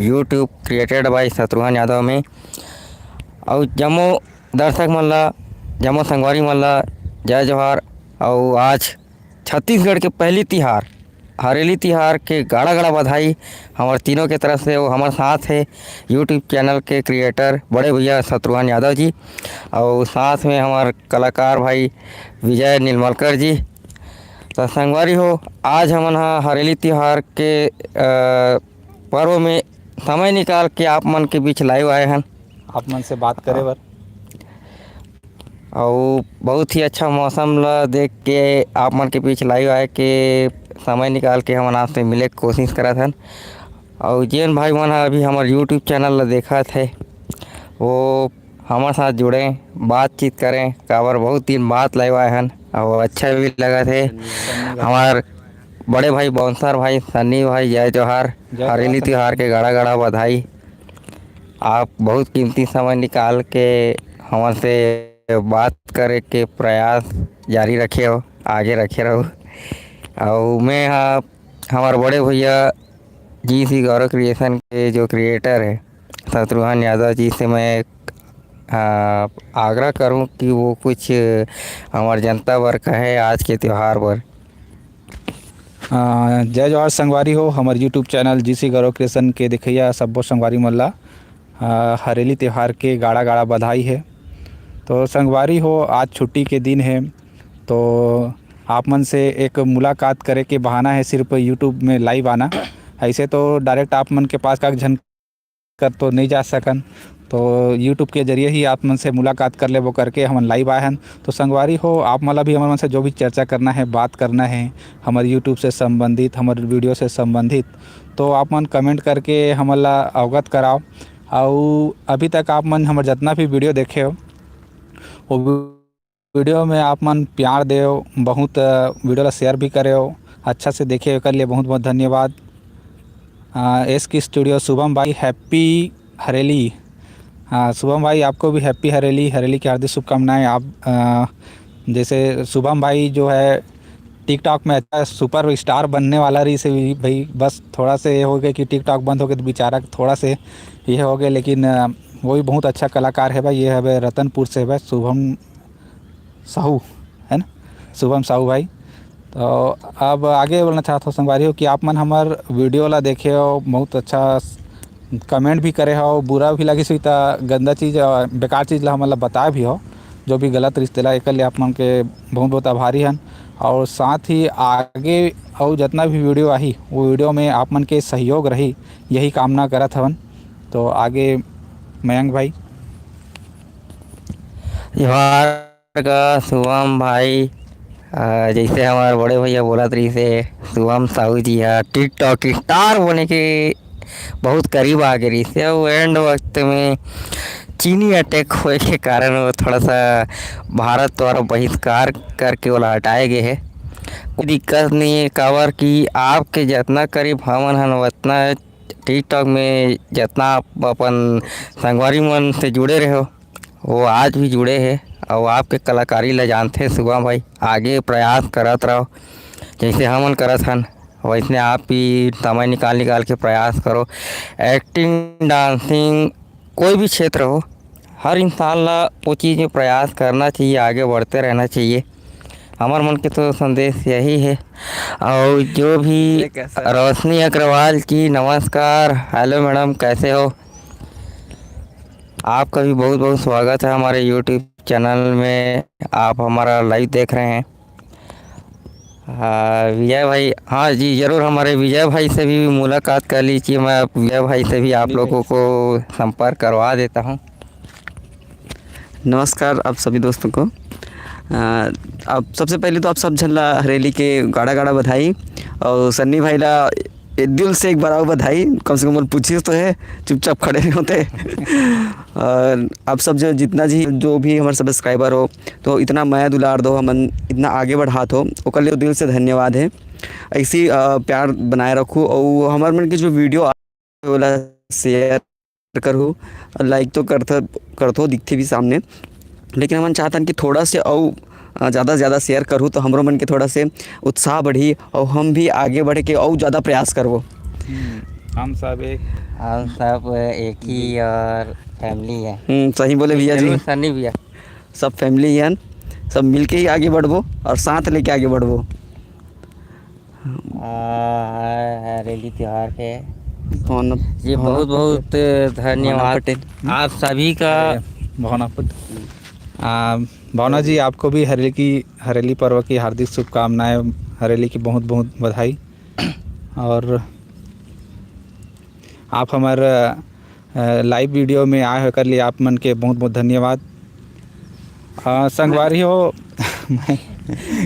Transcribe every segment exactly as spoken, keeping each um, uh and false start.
YouTube Created by Shatrughan Yadav में। अउ जम्मो दर्शक मन ला, जम्मो संगवारी मन ला जय जोहार। अउ आज छत्तीसगढ़ के पहली तिहार, हरेली तिहार के गाड़ा गाड़ा बधाई हमर तीनों के तरफ से। वो हमर साथ है YouTube चैनल के क्रिएटर बड़े भैया शत्रुघ्न यादव जी, और साथ में हमर कलाकार भाई विजय नीलमलकर जी। तो संगवारी हो, आज हमन ह हरेली तिहार के अ, पर्व में समय निकाल के आप मन के बीच लाइव आए हन। आप मन से बात करे बर। अउ बहुत ही अच्छा मौसम ल देख के आप मन के बीच लाइव आए के समय निकाल के हमन आपसे मिले के कोशिश करत हन। अउ जेन भाई मन ह अभी हमर YouTube चैनल ल देखत हे, वो हमर साथ जुड़ें, बातचीत करें, काबर बहुत दिन बाद लाइव आए हन, अउ अच्छा भी लगत हे। हमर बड़े भाई बाउंसर भाई, सन्नी भाई, जय जोहार। जय हरेली जोहार। तिहार के गाड़ा गाड़ा बधाई। आप बहुत कीमती समय निकाल के हमन से बात करे के प्रयास जारी रखे हो, आगे रखे रहो। अउ मैं ह हमर बड़े भैया जी सी गौरव क्रिएशन के जो क्रिएटर है शत्रुघ्न यादव जी से मैं, आ, आग्रह करूं कि वो कुछ हमर जनता बर कहे आज के त्योहार बर। आ, जय जोहार संगवारी हो, हमर YouTube चैनल जी सी गौरव क्रिएशन के देखइया सब्बो संगवारी मन ला, आ, हरेली त्योहार के गाड़ा गाड़ा बधाई है। तो संगवारी हो, आज छुट्टी के दिन है, तो आप मन से एक मुलाकात करे के बहाना है सिर्फ YouTube में लाइव आना। ऐसे तो डायरेक्ट आप मन के पास का झन कर तो नहीं जा सकन, तो YouTube के जरिए ही आप मन से मुलाकात कर लेबो करके हमन लाइव आए हन। तो संगवारी हो, आप मन ला भी हमर मन से जो भी चर्चा करना है, बात करना है हमर YouTube से संबंधित, हमर वीडियो से संबंधित, तो आप मन कमेंट करके हमन ला अवगत कराओ। अउ अभी तक आप मन हमर जितना भी वीडियो देखे हो, वो वीडियो में आप मन प्यार देव, बहुत, अ, वीडियो ला शेयर भी करेव, अच्छा से देखे, एकर लिए बहुत बहुत धन्यवाद। अ, एस के स्टूडियो शुभम भाई, हैप्पी हरेली। हाँ, शुभम भाई, आपको भी हैप्पी हरेली, हरेली की हार्दिक शुभकामनाएं। आप, अ, जैसे शुभम भाई जो है TikTok में अच्छा सुपर स्टार बनने वाला रही से भी भाई, बस थोड़ा से ये हो गया कि TikTok बंद हो गया तो बेचारा थोड़ा से ये हो गया, लेकिन, अ, वो भी बहुत अच्छा कलाकार है भाई। ये है भाई रतनपुर से भाई शुभम साहू, है ना, शुभम साहू भाई। तो अब आगे बोलना चाहत हो संगवारी हो कि आप मन हमर वीडियो ला देखे हो, बहुत अच्छा कमेंट भी करे हो, बुरा भी लगिस होही त गंदा चीज़, अ, बेकार चीज़ ला हमन ला बताए भी हो, जो भी गलत रिश्ते ला, एकर लिए आप मन के बहुत बहुत आभारी हन। और साथ ही आगे अउ जितना भी वीडियो आही, वो वीडियो में आप मन के सहयोग रही, यही कामना करत हवन। तो आगे मयंक भाई। जोहार का शुभम भाई, अ, जैसे हमारे बड़े भैया बोलत रहिसे, शुभम साहू जी ह TikTok स्टार बने के बहुत करीब आ गे रहिसे, अउ एंड वक्त में चीनी अटैक होए के कारण वो थोड़ा सा भारत द्वारा बहिष्कार करके ओला हटाए गए है। कोई दिक्कत नहीं है, काबर कि आपके जितना करीब हमन हन उतना TikTok में जितना आप अपन संगवारी मन से जुड़े रहे हो, वो आज भी जुड़े हे। अउ आपके कलाकारी ला जानथे शुभम भाई, आगे प्रयास करत रहो, जैसे हमन करत हन वैसने आप भी समय निकाल निकाल के प्रयास करो। एक्टिंग, डांसिंग, कोई भी क्षेत्र हो, हर इंसान ला वो चीज़ में प्रयास करना चाहिए, आगे बढ़ते रहना चाहिए। हमर मन के तो संदेश यही है। और जो भी ये कैसा है? रोशनी अग्रवाल जी, नमस्कार। हेलो मैडम, कैसे हो? आपका भी बहुत बहुत स्वागत है हमारे YouTube चैनल में, आप हमारा लाइव देख रहे हैं। हाँ, विजय भाई, हाँ जी, ज़रूर हमारे विजय भाई से भी मुलाकात कर लीजिए। मैं विजय भाई से भी आप जी भाई। लोगों को संपर्क करवा देता हूँ। नमस्कार आप सभी दोस्तों को। अ, आप सबसे पहले तो आप सब झन ला हरेली के गाड़ा गाड़ा बधाई, और सन्नी भाई ला ए दिल से एक बार और बधाई, कम से कम पूछिस तो है, चुपचाप खड़े नहीं होते। और आप सब जो, जितना जी, जो भी हमारे सब्सक्राइबर हो, तो इतना मया दुलार दो, हमन इतना आगे बढ़ात हो, ओकर लिए दिल से धन्यवाद है। ऐसी, अ, प्यार बनाए रखो, और हमारे मन के जो वीडियो आ-, वाला शेयर करहू, लाइक तो करथ-, करथो, दिखथे भी सामने, लेकिन हमन चाहतन कि थोड़ा से अउ, अ, ज़्यादा से ज़्यादा शेयर करहू, तो हमरो मन के थोड़ा से उत्साह बढ़ी और हम भी आगे बढ़ के अउ ज़्यादा प्रयास करबो। हम्म। हम सब एक हम सब एक ही और फैमिली है। हम्म, सही बोले भैया जी। जरूर सनी भैया। सब फैमिली ही हन, सब मिलके ही आगे बढ़बो और साथ लेके आगे बढ़बो। आ, हरेली त्यौहार के भावना जी बहुत बहुत धन्यवाद पटेल। आप सभी का। भावना पटेल। आ, भावना जी, आपको भी हरेली की, हरेली पर्व की हार्दिक शुभकामनाएं, हरेली की बहुत बहुत बधाई। और आप हमारे लाइव वीडियो में आए होकर लिए आप मन के बहुत बहुत धन्यवाद। आ, संगवारी हो मैं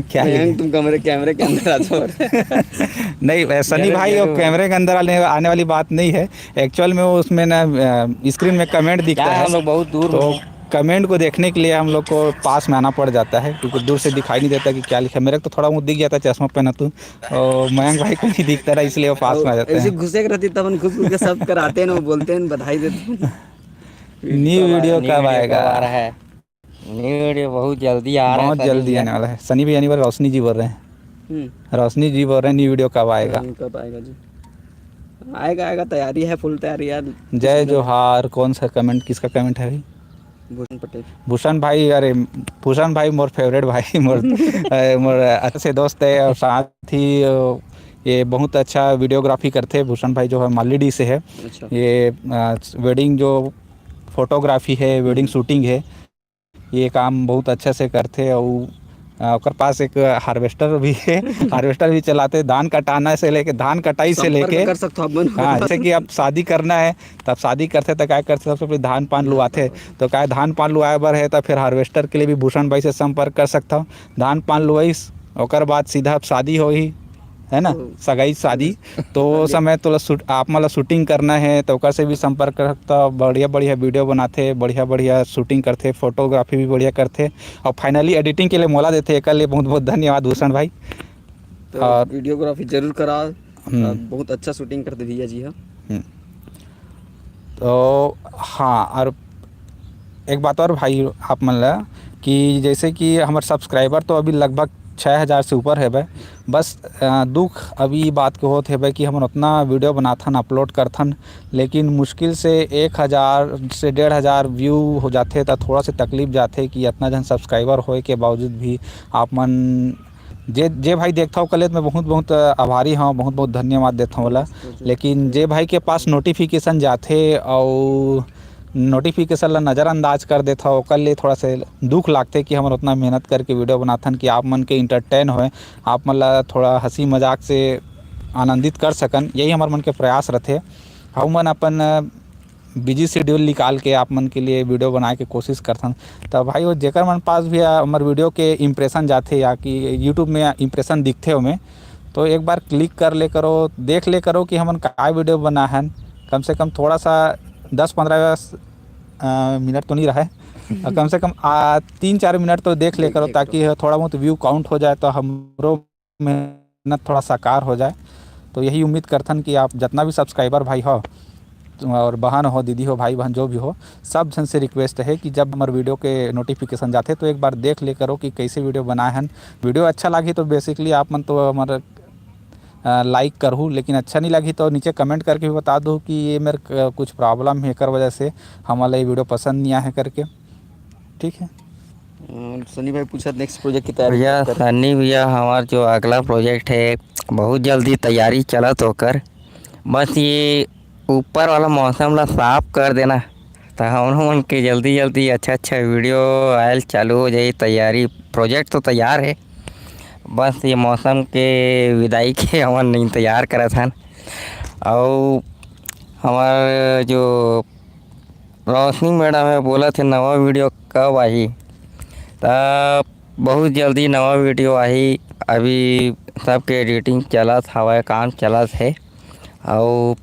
क्या ही मयंक, तुम कमरे, कैमरे के अंदर आ जाओ। नहीं, सनी जरूर, भाई, वो जरूर। कैमरे के अंदर आने, आने वाली बात नहीं है। एक्चुअल में वो उसमें ना स्क्रीन में कमेंट दिखता क्या है। हम लोग बहुत दूर तो हैं। कमेंट को देखने के लिए हम लोग को पास में आना पड़ जाता है, क्योंकि दूर से दिखाई नहीं देता कि क्या लिखा है। मेरे को तो थोड़ा बहुत दिख जाता है, चश्मा पहना तू, और मयंक भाई को नहीं दिखता रहा, इसलिए वो पास में आ जाते ऐसे हैं। घुसे के रहती तब हम घुस घुस के सब कराते हैं, वो बोलते हैं, बधाई देते हैं। न्यू वीडियो न्यू कब वीडियो आएगा? आ रहा है? न्यू वीडियो बहुत जल्दी आ रहा है बहुत सनी जल्दी भैया। आने वाला है। सनी भैया, नहीं, रोशनी जी बोल रहे हैं। हम्म, रोशनी जी बोल रहे हैं, न्यू वीडियो कब आएगा? कब आएगा जी? आएगा, आएगा, तैयारी है, फुल तैयारी यार। जय जोहार। कौन सा कमेंट, किसका कमेंट है भाई? भूषण पटेल। भूषण भाई, अरे भूषण भाई मोर फेवरेट भाई, मोर अ, मोर अच्छे दोस्त है और साथ ही अ, ये बहुत अच्छा वीडियोग्राफी करते हैं भूषण भाई, जो है मालीडीह से है। अच्छा। ये वेडिंग जो फोटोग्राफी है, वेडिंग शूटिंग है, ये काम बहुत अच्छे से करते। और अ, ओकर पास एक हार्वेस्टर भी है। हार्वेस्टर भी चलाते, धान कटाना से लेके, धान कटाई से संपर्क लेके कर सकते हो आप मन। हाँ, जैसे कि आप शादी करना है, तब शादी करते तो काय करते, सबसे पहले धान पान लुआते। तो काय धान पान लुआए बर है, तो फिर हार्वेस्टर के लिए भी भूषण भाई से संपर्क कर सकता हूँ। धान पान लुआइस, ओकर बाद सीधा अब शादी होही, है ना, सगाई शादी। तो वो समय तो शूट, आप मतलब शूटिंग करना है, तो ओकर से भी संपर्क कर सकता हूँ। बढ़िया बढ़िया वीडियो बनाते, बढ़िया बढ़िया शूटिंग करते, फोटोग्राफी भी बढ़िया करते, और फाइनली एडिटिंग के लिए मोला देते। एकर लिए बहुत बहुत धन्यवाद भूषण भाई। तो और वीडियोग्राफी जरूर करा। हम्म। आ, बहुत अच्छा शूटिंग करते भैया जी। हाँ, हम्म। तो हाँ, और एक बात और भाई, आप मन ला कि जैसे कि हमर सब्सक्राइबर तो अभी लगभग छः हज़ार से ऊपर है बे। बस अ, दुख अभी ई बात के होत है बे कि हमन उतना वीडियो बनाथन, अपलोड करथन, लेकिन मुश्किल से एक हज़ार से डेढ़ हज़ार व्यू हो जाथे, त थोड़ा से तकलीफ जाथे कि इतना जन सब्सक्राइबर होए के बावजूद भी आप मन जे जे भाई देखथव ओकर ले मैं बहुत बहुत आभारी हूँ, बहुत बहुत धन्यवाद देथव ओला। लेकिन जे भाई के पास नोटिफिकेशन जाथे और नोटिफिकेशन ला नज़रअंदाज कर देथव, ओकर ले थोड़ा से दुख लागथे कि हमन उतना मेहनत करके वीडियो बनाथन कि आप मन के इंटरटेन होए, आप मन ला थोड़ा हंसी मजाक से आनंदित कर सकन, यही हमर मन के प्रयास रथे। हमन अपन बिजी शेड्यूल निकाल के आप मन के लिए वीडियो बनाए के कोशिश करथन। त भाई, वो जेकर मन पास भी आ, हमर वीडियो के इम्प्रेशन जाथे या कि यूट्यूब में इम्प्रेशन दिखथे ओमे, तो एक बार क्लिक कर ले करो, देख ले करो कि हमन का वीडियो बना हन। कम से कम थोड़ा सा दस पंद्रह मिनट तो नहीं रहे, कम से कम आ, तीन चार मिनट तो देख ले करो, ताकि थोड़ा बहुत व्यू काउंट हो जाए, तो हमरो मेहनत थोड़ा साकार हो जाए। तो यही उम्मीद करथन कि आप जितना भी सब्सक्राइबर भाई हो और बहन हो, दीदी हो, भाई बहन जो भी हो, सब झन से रिक्वेस्ट है कि जब हमर वीडियो के नोटिफिकेशन जाथे तो एक बार देख ले करो कि कैसे वीडियो बनाए हन। वीडियो अच्छा लागी तो बेसिकली आप मन तो हमर लाइक करहू, लेकिन अच्छा नहीं लगी तो नीचे कमेंट करके भी बता दो कि ये मेरे क- कुछ प्रॉब्लम है, एकर वजह से हमला ये वीडियो पसंद नहीं आए करके। ठीक है। अ, सनी भाई पूछत नेक्स्ट प्रोजेक्ट की तैयारी भैया कर। सनी भैया, हमार जो अगला प्रोजेक्ट है बहुत जल्दी तैयारी चलत ओकर। बस ये ऊपर वाला मौसम ला साफ कर देना, तो हम मन के जल्दी जल्दी अच्छा अच्छा वीडियो आयल चालू हो जाई। तैयारी, प्रोजेक्ट तो तैयार है, बस ये मौसम के विदाई के हमन इंतजार करत हन। और हमार जो रोशनी मैडम है, बोलत हे नवा वीडियो कब आही? त बहुत जल्दी नवा वीडियो आही। अभी सबके एडिटिंग चलत हवय, काम चलत हे। अउ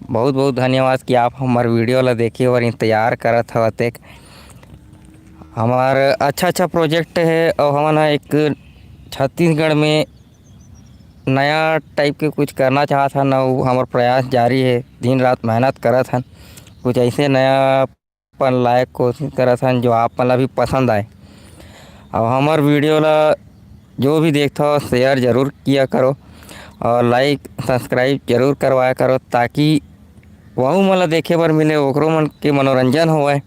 बहुत बहुत धन्यवाद कि आप हमर वीडियो ला देखे और इंतजार करत हव। अतेक हमार अच्छा अच्छा प्रोजेक्ट है और हमन ह एक छत्तीसगढ़ में नया टाइप के कुछ करना चाहत हन, अउ हमर प्रयास जारी है, दिन रात मेहनत करत हन, कुछ ऐसे नया अपन लायक कोशिश करत हन जो आप मन ला भी पसंद आए। और हमर वीडियो ला जो भी देखथव शेयर जरूर किया करो, और like subscribe जरूर करवाया करो, ताकि वहू मन ला देखे बर मिले, ओकरो मन के मनोरंजन होवय,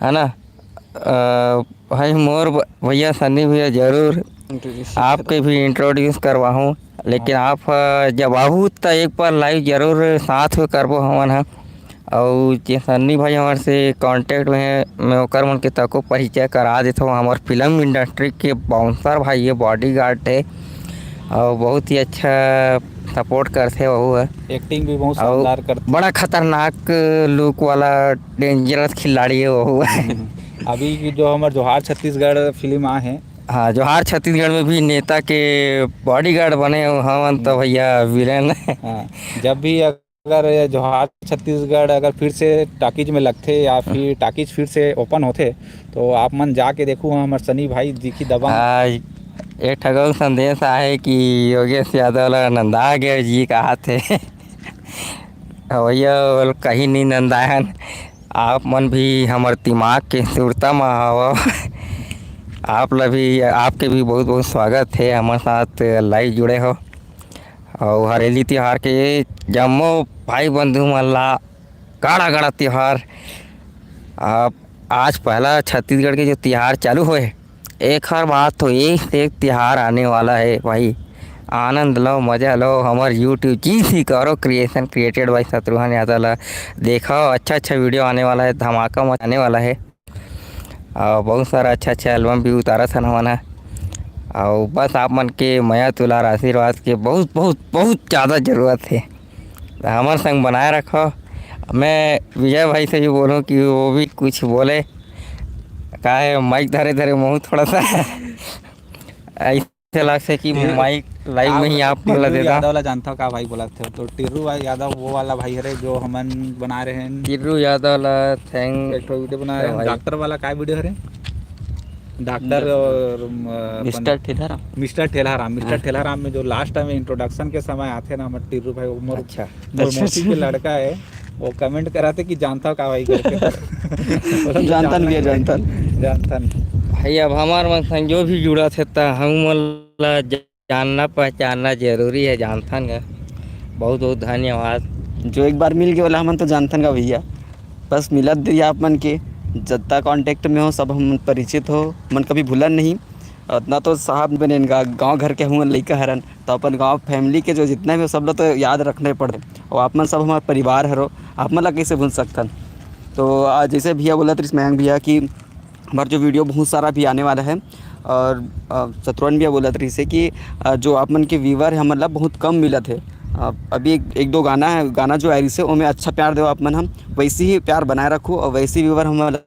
है ना। अ, भाई मोर ब-, भैया सन्नी भैया जरूर आपके भी इंट्रोड्यूस करवाहूँ, लेकिन आप, अ, जब आहू त एक बार लाइव जरूर साथ में करबो हमन ह। अउ जे सन्नी भाई हमर से कॉन्टैक्ट में हे, मैं ओकर मन के तको परिचय करा देथव। हमर फिल्म इंडस्ट्री के बाउंसर भाई ये बॉडीगार्ड हे, अउ बहुत ही अच्छा सपोर्ट करथे वहू ह। एक्टिंग भी बहुत अउ शानदार करथे। बड़ा खतरनाक लुक वाला डेंजरस खिलाड़ी हे वहू ह। अभी की जो हमर जोहार छत्तीसगढ़ फिल्म आ हे, हाँ, जोहार छत्तीसगढ़ में भी नेता के बॉडीगार्ड बने हवन त भैया विलेन। हाँ, जब भी अगर ये जोहार छत्तीसगढ़ अगर फिर से टॉकीज में लगथे या फिर टॉकीज फिर से ओपन होथे, तो आप मन जाके देखू, हमर सनी भाई दिखी दबंग। आज एक ठगल संदेश आहे कि योगेश यादव ला नंदा गए जी कहाथे। भैया, ओला कहीं नहीं नंदायन। आप मन भी हमर दिमाग के सुरता म हवव। आप ला भी, आपके भी बहुत-बहुत स्वागत हे, हमर साथ लाइव जुड़े हो। अउ हरेली तिहार के जम्मो भाई बंधु मन ला गाड़ा-गाड़ा तिहार। आप आज पहला छत्तीसगढ़ के जो तिहार चालू होए, एखर बाद तो एक से एक तिहार आने वाला हे भाई। आनंद लो, मजा लो, हमर YouTube जी सी करो creation created by Shatrughan Yadav ला देखो, अच्छा-अच्छा वीडियो आने वाला हे, धमाका मचाने वाला हे। अउ बहुत सारा अच्छा-अच्छा एल्बम भी उतारत हन हमन ह। अउ बस आप मन के मया दुलार आशीर्वाद के बहुत, बहुत, बहुत ज़्यादा जरूरत हे। हमर संग बनाए रखो। मैं विजय भाई से भी बोलूँ कि वो भी कुछ बोले, काहे माइक धरे-धरे मुँह थोड़ा सा ऐसे लगथे कि माइक लाइव में ही आप मन ला टिर्रू देता। यादव ला जानथव का भाई बोलत हे? तो टिर्रू यादव वो वाला भाई हरे जो हमन बनाए रहे हन। टिर्रू यादव ला thank एक ठो वीडियो बनाए रहे हन, भाई। डॉक्टर वाला का वीडियो हरे? डॉक्टर और, अ, अपन मिस्टर ठेलाराम। मिस्टर ठेलाराम, मिस्टर हाँ। ठेलाराम में जो लास्ट टाइम इंट्रोडक्शन के समय आथे ना, हमर टिर्रू भाई, वो मोर, अच्छा। मोर अच्छा, मौसी अच्छा। के लड़का है, वो कमेंट कराथे कि जानता का भाई करके। बोला तो जानथन भैया, जानथन। जानथन। भाई, अब हमार मन संग जो भी जुड़त हे, त हम मन ला जानना पहचानना जरूरी है, जानथन गा। बहुत बहुत धन्यवाद। जो एक बार मिल गए वाला हमन तो जानथन गा भैया, बस मिलत दिया आप मन के, जत्ता कॉन्टैक्ट में हो सब हम परिचित हो, मन कभी भूलन नहीं। उतना तो साहब बने गा, गाँव घर के हुआ लइका हरन, तो अपन गाँव फैमिली के जो जितना भी हो सब लोग तो याद रखने पड़े। और आप मन सब हमारे परिवार हरो, आप मन ला कैसे भूल सकथन? तो आज जैसे भैया बोलत रहिस मयंक भैया कि हमार जो वीडियो बहुत सारा भी आने वाला है। और, अ, शत्रुघ्न भी बोलत रहिस हे कि, अ, जो आप मन के व्यूअर है, मतलब, बहुत कम मिलत है। अ, अभी एक, एक दो गाना है, गाना जो आए रहिस हे, ओमे अच्छा प्यार देव आप मन, हम वैसे ही प्यार बनाए रखू और वैसे ही व्यूअर हम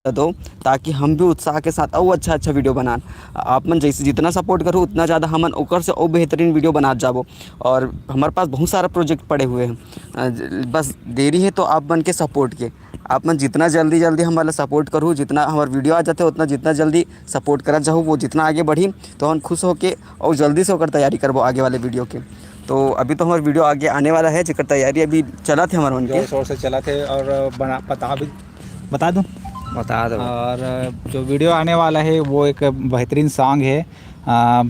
दो, ताकि हम भी उत्साह के साथ और अच्छा अच्छा वीडियो बनान। आप मन जैसे जितना सपोर्ट करू, उतना ज़्यादा हमन ओकर से और बेहतरीन वीडियो बनात जाबो। और हमारे पास बहुत सारा प्रोजेक्ट पड़े हुए हैं, अ, ज-, बस देरी है तो आप मन के सपोर्ट के। आप मन जितना जल्दी जल्दी हमारे सपोर्ट करू, जितना हमारे वीडियो आ जाते, उतना जितना जल्दी सपोर्ट करत जाहू, वो जितना आगे बढ़ी, तो हम खुश होके और जल्दी से ओकर तैयारी करबो आगे वाले वीडियो के। तो अभी तो हमारा वीडियो आगे आने वाला है, जेकर तैयारी अभी चलत है हमारे मन के। जोर शोर से चलत है और बना, बता भी, बता दूं? बता दो। और जो वीडियो आने वाला है, वो एक बेहतरीन सॉन्ग है। अ, अ,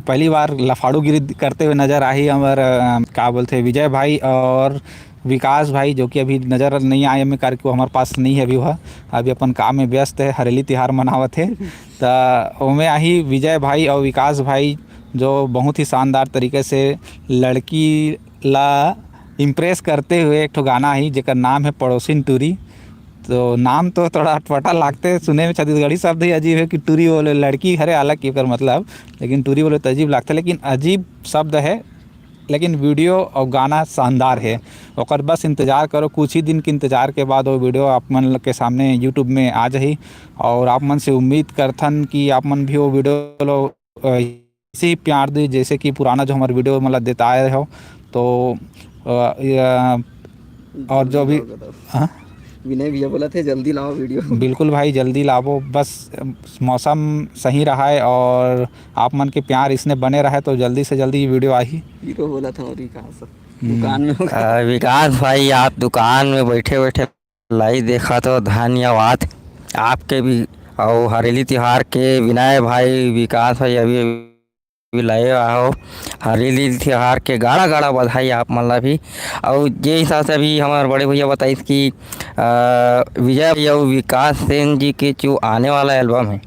पहली बार लफाड़ूगिरी करते हुए नजर आही हमर, अ, का बोलते हैं, विजय भाई और विकास भाई, जो कि अभी नजर नहीं आए में करके वो हमारे पास नहीं है अभी, वह अभी अपन काम में व्यस्त है, हरेली तिहार मनावत है। त ओमे आही विजय भाई और विकास भाई, जो बहुत ही शानदार तरीके से लड़की ला इम्प्रेस करते हुए एक ठो गाना आही, जेकर नाम है पड़ोसिन टूरी। तो नाम तो थोड़ा अटपटा लागथे सुने में, छत्तीसगढ़ी शब्द ही अजीब है कि टूरी बोले, लड़की हरे अलग की ओकर मतलब, लेकिन टूरी बोले तो अजीब लागथे, लेकिन अजीब शब्द है, लेकिन वीडियो और गाना शानदार है। ओकर बस इंतजार करो, कुछ ही दिन के इंतजार के बाद वो वीडियो आप मन के सामने YouTube में आ जाही। और आप मन से उम्मीद करथन कि आप मन भी वो वीडियो लो, अ, ऐसे ही प्यार दी, जैसे कि पुराना जो हमारे वीडियो मतलब देता आए हो। तो, अ, ये, और जो भी, हाँ? विनय भैया बोलत हे, "जल्दी लाओ वीडियो।" बिल्कुल भाई, जल्दी लाबो, बस मौसम सही रहा है और आप मन के प्यार इसने बने रहे, तो जल्दी से जल्दी ये वीडियो आही। हीरो बोलत हे और विकास हम्म। दुकान में होगा। अ, विकास भाई, आप दुकान में बैठे बैठे लाइव देखत हो, धन्यवाद आपके भी। अउ हरेली तिहार के विनय भाई, विकास भाई अभी भी लाए आहो। हरेली तिहार के गाड़ा गाड़ा बधाई आप मन ला भी। अउ जे हिसाब से अभी हमार बड़े भैया बताइस कि अ, विजय भैया अउ विकास सेन जी के जो आने वाला एल्बम है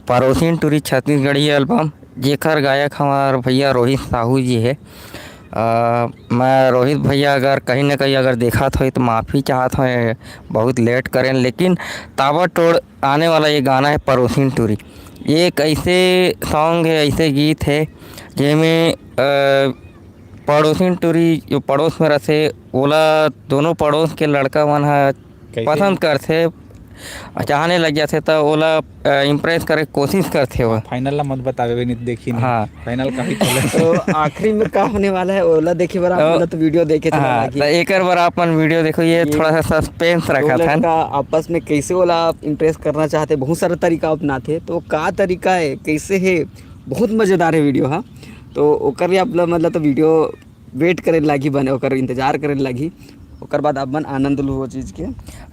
पड़ोसिन टूरी छत्तीसगढ़ी एल्बम, जेकर गायक हमार भैया रोहित साहू जी है। अ, मैं रोहित भैया अगर कहीं ना कहीं अगर देखत होई तो माफ़ी चाहत हों, बहुत लेट करें, लेकिन ताबड़तोड़ आने वाला ये गाना है पड़ोसिन टूरी। ये एक ऐसे सॉन्ग है, ऐसे गीत है जेमे अ, पड़ोसिन टूरी जो पड़ोस में रथे, ओला दोनों पड़ोस के लड़का मन ह कैसे? पसंद करथे, चाहने लग जाथे, त ओला अ, इम्प्रेस करे के कोशिश करथे वो। फाइनल ला मत बतावे, नहीं देखी नहीं। हाँ। फाइनल काफी चले। तो आखिरी में का होने वाला है, ओला देखे बर आप तो, मतलब तो वीडियो देखे चला हाँ, बाकी। तो एकर बर आप मन वीडियो देखो, ये ये थोड़ा सा सस्पेंस दो रखा था। लड़का आपस में कैसे ओला इम्प्रेस करना चाहते, बहुत सारा तरीका अपनाथे, तो का तरीका है, कैसे है, बहुत मजेदार है वीडियो। हाँ, तो ओकर भी आप लोग मतलब तो वीडियो वेट करे लागी बने, ओकर इंतजार करे लागी, ओकर बाद आप मन आनंद लू वो चीज के।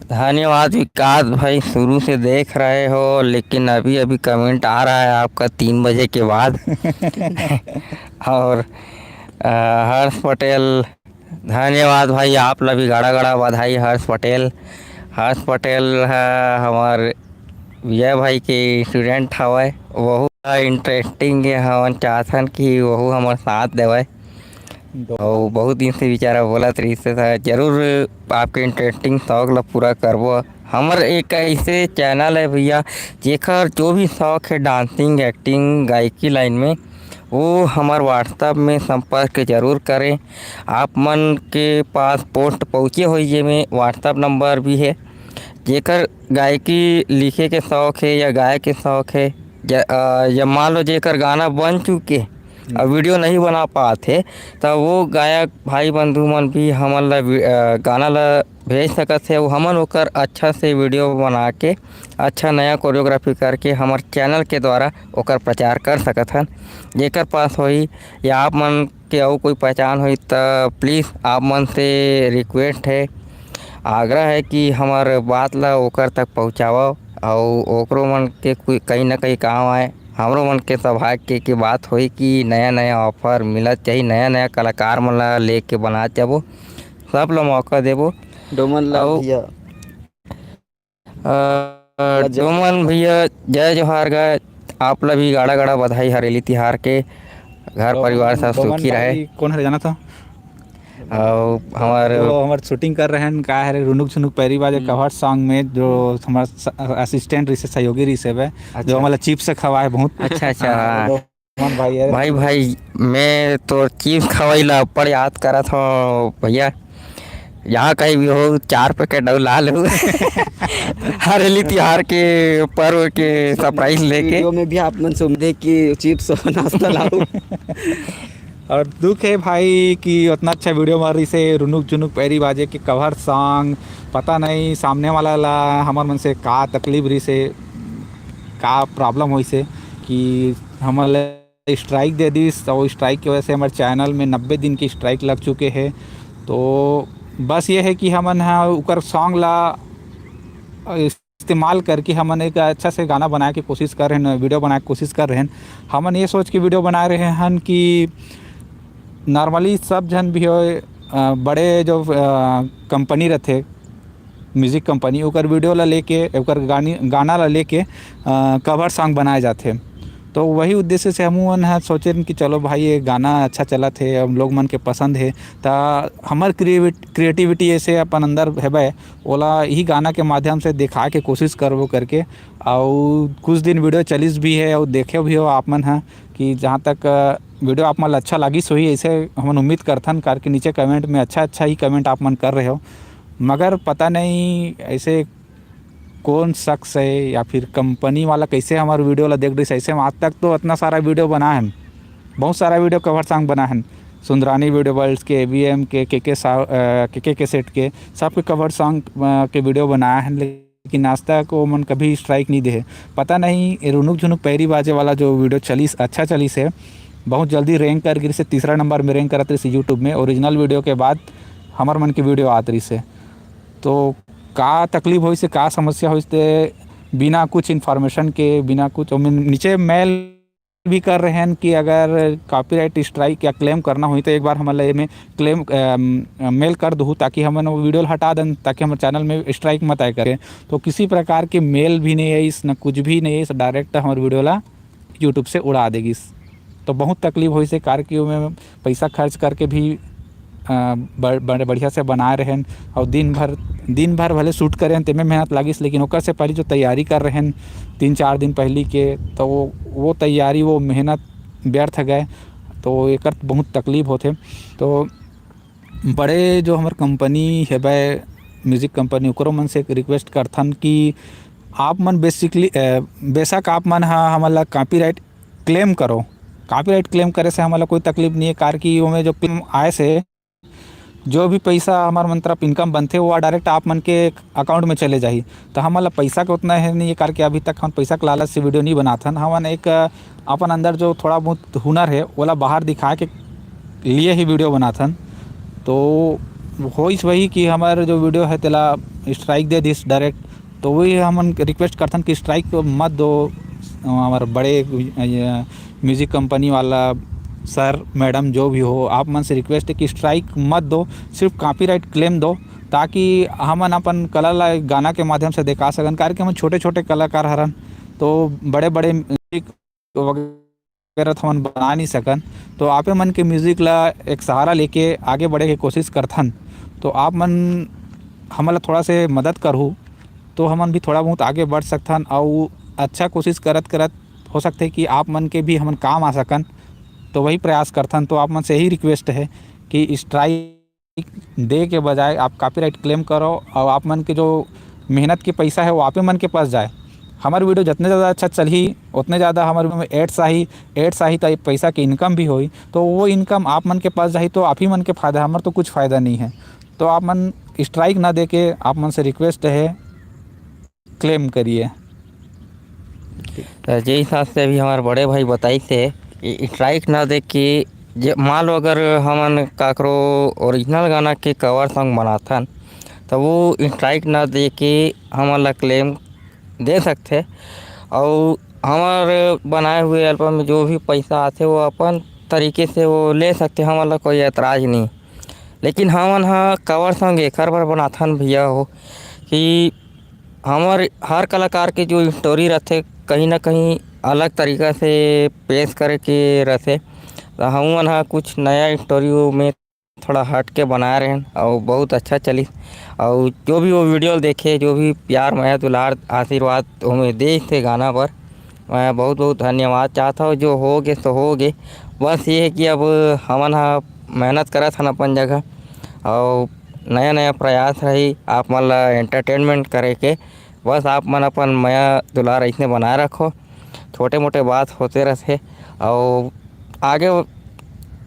धन्यवाद विकास भाई, शुरू से देख रहे हो, लेकिन अभी अभी कमेंट आ रहा है आपका तीन बजे के बाद। और अ, हर्ष पटेल, धन्यवाद भाई, आप ला भी गाड़ा गाड़ा बधाई हर्ष पटेल। हर्ष पटेल ह हमार विजय भाई के स्टूडेंट हवय, वहू इंटरेस्टिंग के हमन चाहथन कि वहू हमर साथ देवय। अउ बहुत दिन से बेचारा बोलत रहिस हे, त जरूर आपके इंटरेस्टिंग शौक ल पूरा करबो। हमर एक ऐसे चैनल है भैया, जेकर जो भी शौक है डांसिंग, एक्टिंग, गायकी लाइन में, वो हमर WhatsApp में संपर्क जरूर करें। आप मन के पास पोस्ट पहुँचे होई, जेमे WhatsApp नंबर भी है। जेकर गायकी लिखे के शौक है या गाए के शौक है, या, अ, या मान लो जेकर गाना बन चुके और वीडियो नहीं बना पात है, त वो गायक भाई बंधु मन भी हमन ला वी-, अ, गाना ला भेज सकत हे, अउ हमन ओकर अच्छा से वीडियो बना के अच्छा नया कोरियोग्राफी करके हमर चैनल के द्वारा ओकर प्रचार कर सकत हन। जेकर पास होही या आप मन के अउ कोई पहचान होही, त प्लीज आप मन से रिक्वेस्ट है, आग्रह है कि हमर बात ला ओकर तक पहुँचावव, अउ ओकरो मन के कोई, कहीं ना कहीं काम आए। हमरो मन के सौभाग्य के बात होई कि नया-नया ऑफर मिलत जाही, नया-नया कलाकार मन ला लेके बनात जाबो, सब ला मौका देबो। डोमन ला अउ भैया। अ, ला जय डोमन भैया, जय जोहार गा, आप ला भी गाड़ा-गाड़ा बधाई हरेली तिहार के, घर डोमन, परिवार सब डोमन सुखी रहे। भाई कौन हरे जाना था? अउ हमर तो हमर शूटिंग कर रहे हैं, का हरे, रुनुक झुनुक पैरी बाजे हम्म। कवर सॉन्ग में, जो हमर स-, असिस्टेंट रिसे, सहयोगी रिसे बे, अच्छा। जो हमला चिप्स खवाए बहुत। अच्छा, अच्छा, हाँ, हाँ। डोमन भाई है। भाई, भाई, मैं तो चिप्स खवाई ला अब्बड़ याद करत हूँ भैया। यहाँ कहीं भी हो, चार पैकेट अउ ला लूँ। हरेली तिहार के पर्व के सरप्राइज लेके। वीडियो में भी आप मन से उम्मीद है कि चिप्स और नाश्ता लाओ। और दुख है भाई कि उतना अच्छा वीडियो मार रही से रुनुक झुनुक पैरी बाजे के कवर सॉन्ग, पता नहीं सामने वाला ला हमर मन से का तकलीफ रही से, का प्रॉब्लम होई से कि हमर ला स्ट्राइक दे दिस, तो स्ट्राइक की वजह से हमारे चैनल में नब्बे दिन की स्ट्राइक लग चुके हैं। तो बस ये है कि हमन ह उकर सॉन्ग ला इस्तेमाल करके हमन एक अच्छा से गाना बनाए के कोशिश कर रहे हैं, वीडियो बनाए के कोशिश कर रहे हैं। हमन ये सोच के वीडियो बना रहे हैं कि नॉर्मली सब झन भी हो, अ, बड़े जो, अ, कंपनी रहते, म्यूजिक कंपनी, ओकर वीडियो ला लेके, ओकर गानी, गाना ला लेके, अ, कवर सॉन्ग बनाए जाथे। तो वही उद्देश्य से हमू मन ह सोचेन कि चलो भाई, ये गाना अच्छा चलत हे, हम लोग मन के पसंद हे, त हमर क्रिएविट-, क्रिएटिविटी ऐसे अपन अंदर हेबे, ओला इही गाना के माध्यम से दिखाए के कोशिश करबो करके। अउ कुछ दिन वीडियो चलिस भी है, अउ देखे भी हो आप मन ह कि जहाँ तक, अ, वीडियो आप मन ला अच्छा लागिस होही, ऐसे हमन उम्मीद करथन, करके नीचे कमेंट में अच्छा अच्छा ही कमेंट आप मन कर रहे हो। मगर पता नहीं ऐसे कौन शख्स है या फिर कंपनी वाला कैसे हमारे वीडियो ला देख रही है। ऐसे में आज तक तो इतना सारा वीडियो बना है, बहुत सारा वीडियो कवर सॉन्ग बना है, सुंदरानी वीडियो वर्ल्ड के, एवीएम के, के के सा-, अ, के के कैसेट के, सबके कवर सॉन्ग, अ, के वीडियो बनाया है, लेकिन आज तक वो मन कभी स्ट्राइक नहीं दे। पता नहीं ये रुनुक झुनुक पैरी बाजे वाला जो वीडियो चलिस, अच्छा चलिस है, बहुत जल्दी रैंक कर गिर से तीसरा नंबर में रैंक करत रही यूट्यूब में ओरिजिनल वीडियो के बाद हमर मन के वीडियो आत रही से। तो का तकलीफ होइस हे, का समस्या होइस हे, बिना कुछ इन्फॉर्मेशन के, बिना कुछ, ओमे नीचे मेल भी कर रहे हैं कि अगर कॉपीराइट स्ट्राइक या क्लेम करना होही, तो एक बार हमन ला एमे क्लेम, अम, मेल कर दूहू, ताकि हमन वो वीडियो ला हटा देन, ताकि हमर चैनल में स्ट्राइक मत आए करे। तो किसी प्रकार के मेल भी नहीं आइस, न कुछ भी नहीं आइस, डायरेक्ट हमर वीडियो ला YouTube से उड़ा दे गिस। तो बहुत तकलीफ होइस हे, कार की ओमे पैसा खर्च करके भी, अ, ब-, ब-, बढ़िया से बनाए रहेन, और दिन भर, दिन भर भले शूट करेन, तेमे मेहनत लागिस, लेकिन ओकर से पहले जो तैयारी कर रहेन तीन चार दिन पहली के, तो वो, वो तैयारी, वो मेहनत व्यर्थ गए। तो एकर बहुत तकलीफ होथे। तो बड़े जो हमर कंपनी हेबे, म्यूजिक कंपनी, ओकरो मन से एक रिक्वेस्ट करथन कि आप मन basically, अ, बेशक आप मन ह हमन ला कॉपीराइट क्लेम करो, कॉपीराइट क्लेम करे से हमन ला कोई तकलीफ नहीं है, कार कि ओमे जो क्लेम आए से जो भी पैसा हमर मन तरफ इनकम बनथे, वो डायरेक्ट आप मन के अकाउंट में चले जाही। तो हमन ला पैसा के उतना है नहीं है, कार कि अभी तक हम पैसा के लालच से वीडियो नहीं बनाथन। हमन एक, अ, अपन अंदर जो थोड़ा बहुत हुनर है, ओला बाहर दिखाए के लिए ही वीडियो बनाथन। तो होइस वही कि हमर जो वीडियो है, तेला स्ट्राइक दे दिस डायरेक्ट। तो वही हमन रिक्वेस्ट करथन कि स्ट्राइक मत दो, हमर बड़े, ये, म्यूजिक कंपनी वाला सर, मैडम, जो भी हो, आप मन से रिक्वेस्ट है कि स्ट्राइक मत दो, सिर्फ कॉपीराइट क्लेम दो, ताकि हमन अपन कला ला गाना के माध्यम से दिखा सकन, काहे कि हमन छोटे-छोटे कलाकार हरन, तो बड़े-बड़े म्यूजिक वगैरह तो हमन बना नहीं सकन। तो आपे मन के म्यूजिक ला एक सहारा लेके आगे बढ़े के कोशिश करथन। तो आप मन हमन ला थोड़ा से मदद करहू, तो हमन भी थोड़ा बहुत आगे बढ़ सकथन, अउ अच्छा कोशिश करत-करत हो सकथे कि आप मन के भी हमन काम आ सकन। तो वही प्रयास करथन। तो आप मन से यही रिक्वेस्ट है कि स्ट्राइक दे के बजाय आप कॉपीराइट क्लेम करो, और आप मन के जो मेहनत के पैसा है, वो आपे मन के पास जाए। हमर वीडियो जितने ज़्यादा अच्छा चलही, उतने ज़्यादा हमर वीडियो में एड्स आही, एड्स आही तो पैसा के इनकम भी होई, तो वो इनकम आप मन के पास जाही, तो आप ही मन के फायदा, हमर तो कुछ फायदा नहीं है। तो आप मन स्ट्राइक ना दे के, आप मन से रिक्वेस्ट है, क्लेम करिए। तो जे हिसाब से अभी हमारे बड़े भाई बताइस हे कि स्ट्राइक ना दे के, जे मान लो अगर हमन काकरो ओरिजिनल गाना के कवर सॉन्ग बनाथन, तो वो स्ट्राइक ना दे के हमन ला क्लेम दे सकथे। और हमारे बनाए हुए एल्बम में जो भी पैसा आथे, वो अपन तरीके से वो ले सकथे, हमन ला कोई एतराज नहीं। लेकिन हमन ह कवर सॉन्ग एकर बर बनाथन भैया हो कि हमर हर कलाकार के जो स्टोरी रथे, कहीं ना कहीं अलग तरीका से पेश करे के रथे। तो हमन ह कुछ नया स्टोरी में थोड़ा हट के बनाए रहेन, और बहुत अच्छा चलिस। और जो भी वो वीडियो देखे, जो भी प्यार, मया, दुलार, आशीर्वाद ओमे दे थे गाना बर, मैं बहुत बहुत धन्यवाद चाहत हूँ। जो हो गे सो हो गे, बस ये है कि अब हमन ह मेहनत करत हन अपन जगह, और नया नया प्रयास रही आप मन ला एंटरटेनमेंट करे के। बस आप मन अपन मया दुलार ऐसने बनाए रखो। छोटे मोटे बात होते रहथे, और आगे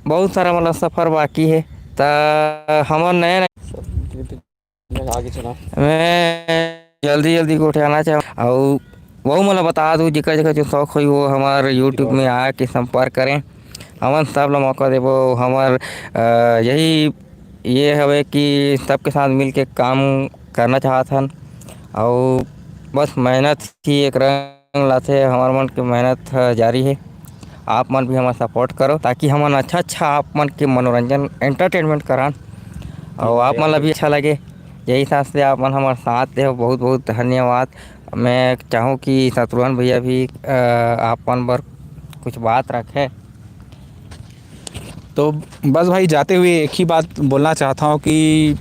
बहुत सारा मतलब सफ़र बाकी है। त हमर नए नए आगे चला। मैं जल्दी जल्दी गोठियाना चाहूँ, और वो मोला बता दूँ, जेकर जेकर जो शौक होई, वो हमार YouTube में आके संपर्क करें। हमन सब ला मौका देबो। हमर, अ, यही ये हवे कि सबके साथ मिलके काम करना चाहत हन, और बस मेहनत ही एक रंग लाथे। हमर मन के मेहनत ह जारी हे। आप मन भी हमर सपोर्ट करो, ताकि हमन अच्छा अच्छा आप मन के मनोरंजन, एंटरटेनमेंट करान, और आप मन ला भी अच्छा लगे। यही हिसाब से आप मन हमर साथ देहो, बहुत बहुत धन्यवाद। मैं चाहूँ कि शत्रुघ्न भैया भी, अ, आप मन बर कुछ बात रखे। तो बस भाई, जाते हुए एक ही बात बोलना चाहता हूँ कि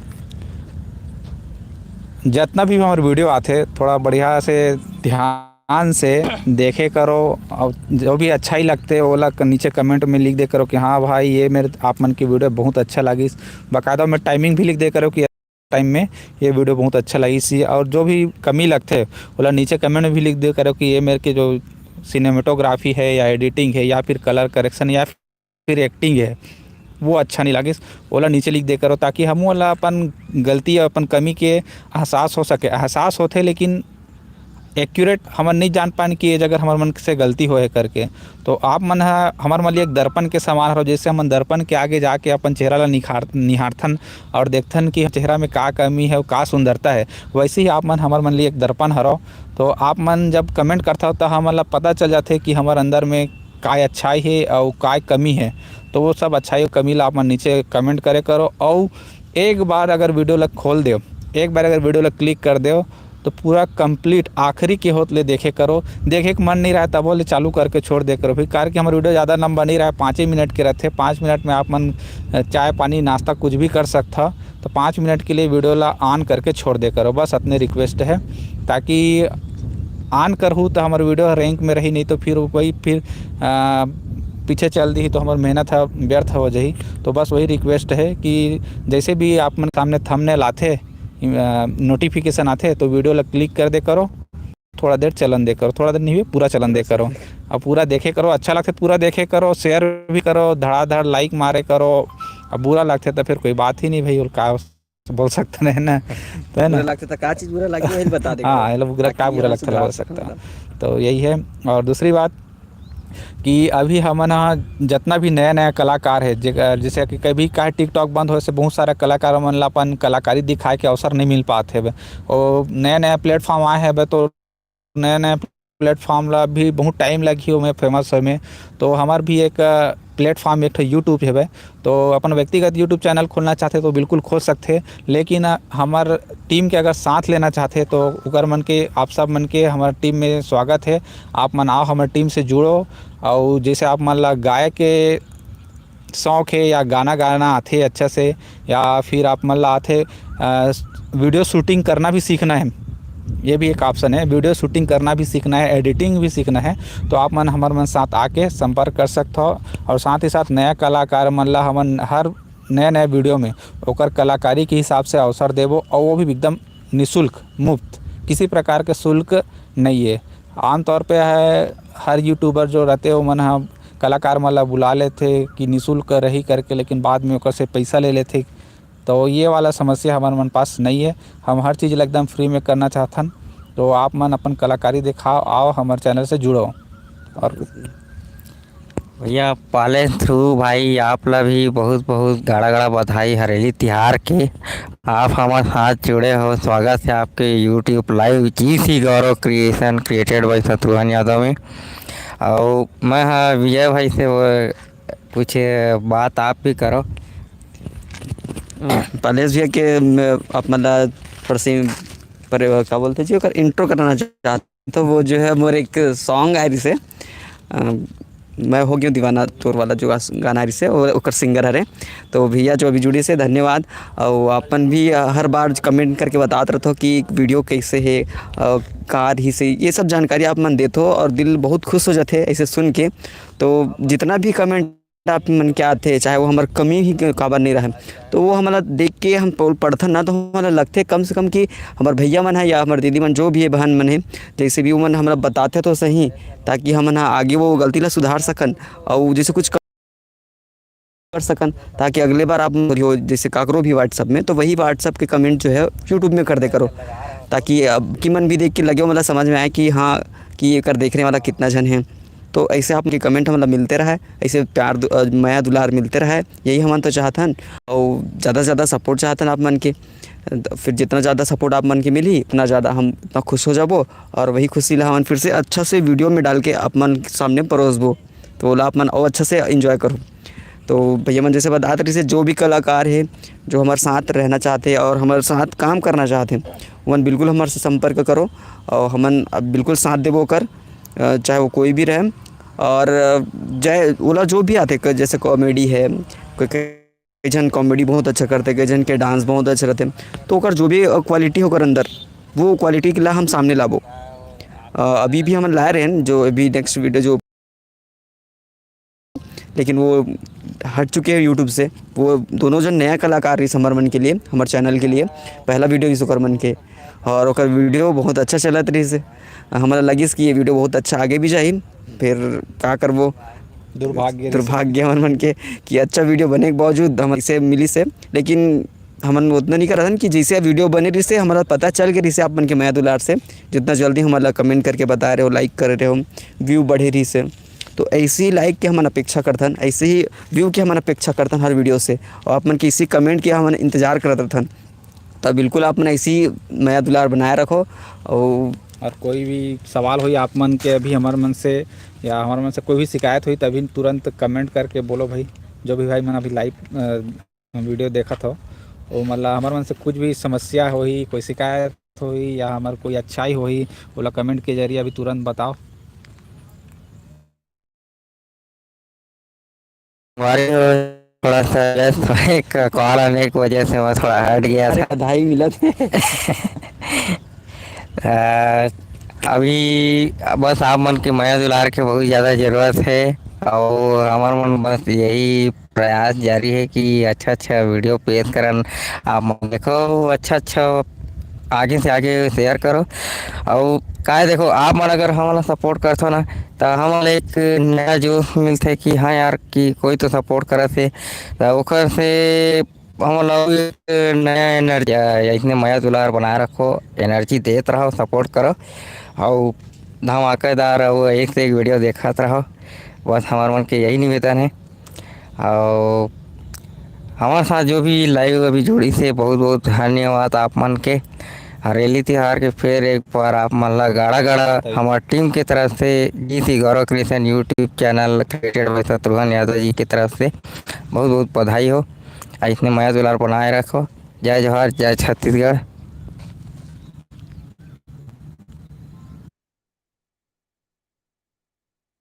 जितना भी हमारे वीडियो आते, थोड़ा बढ़िया से ध्यान से देखे करो, और जो भी अच्छा ही लगते, ओला क-, नीचे कमेंट में लिख दे करो कि हाँ भाई, ये मेरे, आप मन की वीडियो बहुत अच्छा लगिस। बाकायदा में टाइमिंग भी लिख दे करो कि टाइम में ये वीडियो बहुत अच्छा लगिस, और जो भी कमी लगथे, ओला नीचे कमेंट में भी लिख दे करो कि ये मेरे के जो सिनेमेटोग्राफी है या एडिटिंग है या फिर कलर करेक्शन या फिर एक्टिंग है, वो अच्छा नहीं लगिस, ओला नीचे लिख दे करो, ताकि हमू ला अपन गलती या अपन कमी के एहसास हो सके। एहसास होथे, लेकिन एक्यूरेट हमन नहीं जान पान कि ये जगह हमर मन से गलती होए करके। तो आप मन ह हमर मन लिए एक दर्पण के समान हरो, जैसे हमन दर्पण के आगे जाके अपन चेहरा ला निखार, निहारथन और देखथन कि चेहरा में का कमी है, का सुंदरता है, वैसे ही आप मन हमर मन लिए एक दर्पण हरो। तो आप मन जब कमेंट करथव, तो हमन ला पता चल जाथे कि हमर अंदर में काय अच्छाई हे अउ काय कमी हे, तो वो सब अच्छाई अउ कमी ला आप मन नीचे comment करे करो। अउ एक बार अगर video ला खोल देव, एक बार अगर video ला click कर देव, तो पूरा complete आखिरी के होत ले देखे करो। देखे के मन नहीं रहे तबो ले चालू करके छोड़ दे करो, फिर कारण कि हमर video ज़्यादा लंबा नहीं रहे, पाँच ही मिनट के रहते। पाँच मिनट में आप मन, अ, चाय पानी नाश्ता कुछ भी कर सकता, तो पाँच मिनट के लिए video ला on करके छोड़ दे करो। बस अतने request है, ताकि on करहू तो हमर video rank में रही, नहीं तो फिर वही फिर, अ, पीछे चल दी तो हमर मेहनत ह व्यर्थ हो जाही। तो बस वही request है कि जैसे भी आप मन सामने thumbnail आथे, अ, notification आथे, तो video ला click कर दे करो, थोड़ा देर चलन दे करो, थोड़ा देर नहीं हुए, पूरा चलन दे करो। अब पूरा देखे करो, अच्छा लगथे पूरा देखे करो, share भी करो, धड़ाधड़ like मारे करो। अब बुरा लगथे तो फिर कोई बात ही नहीं भाई, और का बोल सकते हैं ना, तो है ना? बुरा लगथे तो का चीज़ बुरा लगथे, वही बता दे हाँ, करो। ये लोग बुरा, ताकि का बुरा हम लगथे, सुधार बोल सकते हैं। तो यही है। और दूसरी बात कि अभी हमन ह जितना भी नया-नया कलाकार है, जे-, जैसे कि कभी का TikTok बंद होए से बहुत सारा कलाकार मन ला अपन कलाकारी दिखाए के अवसर नहीं मिल पात हे। और नया-नया platform आए हे, तो नया-नया platform ला भी बहुत time लगही ओमे famous होए में। तो हमार भी एक, अ, platform, एक ठो YouTube हेबे, तो अपन व्यक्तिगत YouTube channel खोलना चाहथे तो बिल्कुल खोल सकथे, लेकिन, अ, हमर team के अगर साथ लेना चाहथे तो ओकर मन के, आप सब मन के हमर team में स्वागत है। आप मन आओ, हमर team से जुड़ो, अउ जैसे आप मन ला गाए के शौक है या गाना गाना आथे अच्छा से, या फिर आप मन ला आथे, अ, video shooting करना भी सीखना है, ये भी एक option है, video shooting करना भी सीखना है, editing भी सीखना है, तो आप मन हमर मन साथ आके संपर्क कर सकत हो। और साथ ही साथ नया कलाकार मन ला हमन हर नया नया video में ओकर कलाकारी के हिसाब से अवसर देबो, और वो भी एकदम निशुल्क, मुफ्त, किसी प्रकार के शुल्क नहीं है। आमतौर पे है, हर YouTuber जो रहते, वो मन ह कलाकार मन ला बुला लेथे कि निशुल्क रही करके, लेकिन बाद में ओकर से पैसा ले लेथे। तो ये वाला समस्या हमर मन पास नहीं है। हम हर चीज़ ला एकदम free में करना चाहथन। तो आप मन अपन कलाकारी दिखाओ, आओ हमर channel से जुड़ो। और भैया, पहले through भाई आप ला भी बहुत बहुत गाड़ा गाड़ा बधाई हरेली तिहार के। आप हमर साथ जुड़े हो, स्वागत है आपके YouTube live G C Gaurav Creation created by Shatrughan Yadav में। और मैं हाँ विजय भाई से वो कुछ बात आप भी करो। पालेश भैया के, मैं, आप मन ला थोड़ा सी पर, का बोलते जी, ओकर intro कराना चाहत, तो वो जो है मोर एक song आए रिसे, अ, मैं हो गया दीवाना तोर वाला जो गा-, गाना रिसे, वो ओकर singer हरे। तो भैया जो अभी जुड़े से धन्यवाद। और अपन भी, अ, हर बार comment करके बतात रहत हो कि video कैसे है, अ, का रही से, ये सब जानकारी आप मन देत हो और दिल बहुत खुश हो जाते ऐसे सुन के। तो जितना भी comment आप मन के आथे, चाहे वो हमर कमी ही काबर नहीं रहे, तो वो हमला देख के हम पढ़-, पढ़थन ना, तो हमला लगथे कम से कम कि हमर भैया मन है या हमर दीदी मन, जो भी है बहन मन है, जैसे भी वो मन हमला बताथे तो सही, ताकि हमन ह आगे वो गलती ला सुधार सकन और जैसे कुछ कर सकन, ताकि अगले बार आप हो जैसे काकरो भी WhatsApp में, तो वही WhatsApp के comment जो है YouTube में कर दे करो, ताकि अब की मन भी देख के लगे, मतलब समझ में आए कि हाँ, कि एकर देखने वाला कितना झन है। तो ऐसे आप उनके comment हमला मिलते रहे, ऐसे प्यार दु-, अ, मया दुलार मिलते रहे, यही हमन तो चाहथन। और ज़्यादा से ज़्यादा support चाहथन आप मन के। तो फिर जितना ज़्यादा support आप मन के मिली, उतना ज़्यादा हम, उतना खुश हो जाबो, और वही खुशी ला हमन फिर से अच्छा से video में डाल के आप मन के सामने परोसबो। तो ओला आप मन और अच्छा से enjoy करो। तो भैया मन जैसे बतात रहिसे, जो भी कलाकार है, जो हमारे साथ रहना चाहते हैं और हमारे साथ काम करना चाहते हैं, वो मन बिल्कुल हमारे से संपर्क करो और हमन अब बिल्कुल साथ देबो ओकर, अ, चाहे वो कोई भी रहे। और, अ, चाहे ओला जो भी आते, क-, जैसे comedy है, कोई, कई झन comedy बहुत अच्छा करते, कई झन के dance बहुत अच्छा रहते, तो ओकर जो भी, अ, quality ओकर अंदर, वो quality ला हम सामने लाबो। अ, अभी भी हमन लाए रहेन, जो अभी next video जो लेकिन वो हट चुके हैं YouTube से। वो दोनों जन नया कलाकार रहिस हमर मन के लिए, हमर channel के लिए। पहला video रहिस ओकर मन के, और ओकर video बहुत अच्छा चलत रहिस। हमरा लगिस कि ये video बहुत अच्छा आगे भी जाही। फिर का करबो, दुर्भाग्य रहिस। दुर्भाग्य हमर मन के कि अच्छा video बने के बावजूद हम इसे मिलिस हे, लेकिन हमन ओतना नहीं करत हन कि जैसे video बने रहिस हे, हमरा पता चल के रहिस हे आप मन के मया दुलार से, जितना जल्दी हमन ला comment करके बताए रहे हो, like करे रहे हो, view बढ़े रहिस हे। तो ऐसे ही like के हमन अपेक्षा करथन, ऐसे ही view के हमन अपेक्षा करथन हर video से, और आप मन के इसी comment के हमन इंतजार करत रहथन। तो बिल्कुल आप मन ऐसे ही मया दुलार बनाए रखो, और और कोई भी सवाल होई आप मन के अभी हमर मन से, या हमर मन से कोई भी शिकायत होई, तभी तुरंत कमेंट करके बोलो भाई। जो भी भाई मन अभी लाइव वीडियो देखत हो, वो मतलब हमर मन से कुछ भी समस्या होई, कोई शिकायत होई या हमर कोई अच्छाई होई, ओला कमेंट के जरिए अभी तुरंत बताओ। हमारे थोड़ा सा व्यस्त है, एक कॉल आने की वजह से मैं थोड़ा हट गया था। बधाई मिलत है। अ, अभी बस आप मन के मया दुलार के बहुत ज़्यादा ज़रूरत है, और हमर मन बस यही प्रयास जारी है कि अच्छा-अच्छा वीडियो पेश करन। आप मन देखो, अच्छा-अच्छा आगे से आगे शेयर करो। और काय देखो, आप मन अगर हमन ला सपोर्ट करथो ना, त हमन ला एक नया जोश मिलथे कि हाँ यार, कि कोई तो सपोर्ट करत हे, त ओकर से हमन ला अउ एक नया एनर्जी, अइसने मया दुलार बनाए रखो, एनर्जी देत रहो, सपोर्ट करो, अउ धमाकेदार अउ एक से एक वीडियो देखत रहो। बस हमर मन के यही निवेदन है। अउ हमर साथ जो भी लाइव अभी जुड़ी से, बहुत बहुत धन्यवाद आप मन के। हरेली तिहार के फिर एक बार आप मन ला गाड़ा गाड़ा हमर टीम के तरफ से, G C Gaurav creation YouTube channel created by Shatrughan Yadav ji के तरफ से बहुत बहुत बधाई हो। अइसने मया दुलार बनाए रखो। जय जोहार, जय छत्तीसगढ़।